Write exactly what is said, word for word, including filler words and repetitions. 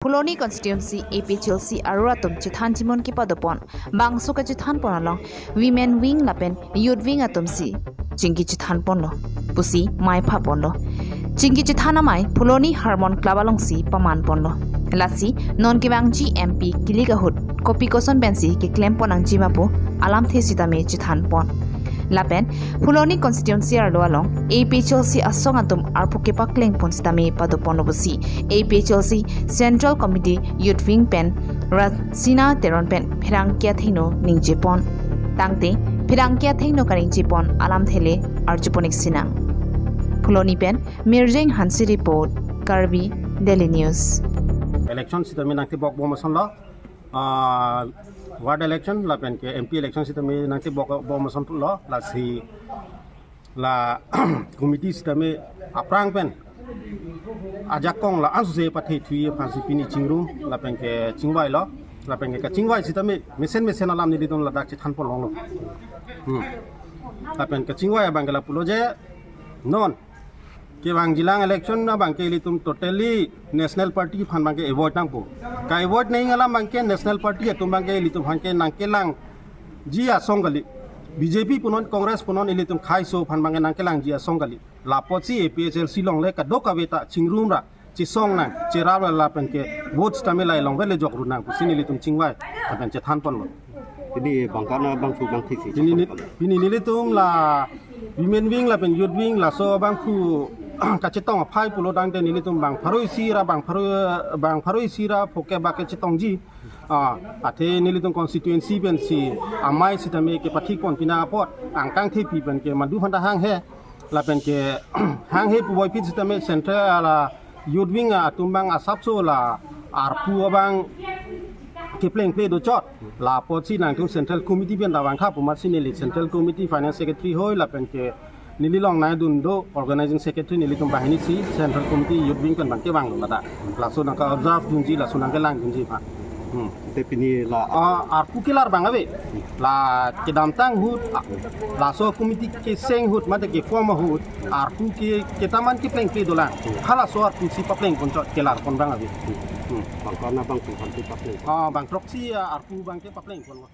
Phuloni constituency A P H L C arlo atum chethan chimon kepadopon, bangso kachethanpon along women wing lapen youth wing atum si chingki chethanponlo pusi maiphaponlo. Chingki chethan amei Phuloni Harmon Club alongsi pamanponlo. Lasi non kevangji M P kilik ahut kopi koson pensi keklempon nangji ma pu alamthe sitame chethanpon. Lapen Phuloni constituency arlo along A P H L C asong atum arpu kepaklengpon sitame padoponlo pusi A P H L C Central Committee Youth Wing pen Rasina Teron pen pherangke athengno ningjepon. Tangte pherangke athengno kaningjepon alamthe le arjuponik sinang. Phuloni pen Mirjeng Hanse report, Karbi Daily News. Election sitame nangtebok bom asonlo, ah, ward election lapen ke M P election sitame nangtebok bom asonlo, lasi la committee sitame aphrang pen ajakong la ansose pathethui aphansi pini chingrum lapen ke chingvailo, lapen ke kachingvai sitame mesen mesen alam nelitum ladak chethanpon longlo. Hmm. Lapen kachingvai abang ke lapulo je non kevangjilang election abang ke ilitum totally National Party aphan abang ke avoid nangpo. Ka-avoid nangji alam abang ke National Party atum abang ke ilitum aphan ke nangkelangji asong kali. B J P punon, Congress punon, ilitum khaiso aphan abang ke nangkelangji asong kali. Lapotsi A P H L C along le kadokave ta chingrumra, chesong nang, cherap lapen ke vote sitame lahai along vele jokru nang pusi nelitum chingvai lapen chethanponlo. Pini bang karna bangso bangthik si Pini ni, chethanponlo. Pini nelitum la women wing lapen youth wing laso abangphu kachetong aphai pulo tangte nelitum bang pharo isi ra bang pharo, bang pharo isi ra phoke bak kachetongji. Ah, athe nelitum constituency pensi amei sitame kepathikpon pinang apot angkang thepi pen ke madu phanta hanghe lapen ke hanghe puvoiphit sitame central la youth wing atum abang asapso la arpu abang keplengple dochot. Lapotsi nangtum Central Committee pen ta vangtha pu amatsi neli Central Committee Finance Secretary hoi lapen ke neli along nangdun do Organizing Secretary nelitum banghini si Central Committee Youth Wing pen abang kevanglo lata. Laso nangka-observe dunji, laso nangkelangdunji aphan. Hmm. Te pini la Ah, arpu kelar abang ave. La kedamtang ahut, ah, laso committee keseng ahut, mate ke-form ahut, arpu ke ketaman keplengple dolang. Halaso arpu si paplengponchot kelarpon abang ave. Hmm. Bang karna bangphu aphan si papleng. Ah, bang throksi, ah, arpu abang ke paplengpon.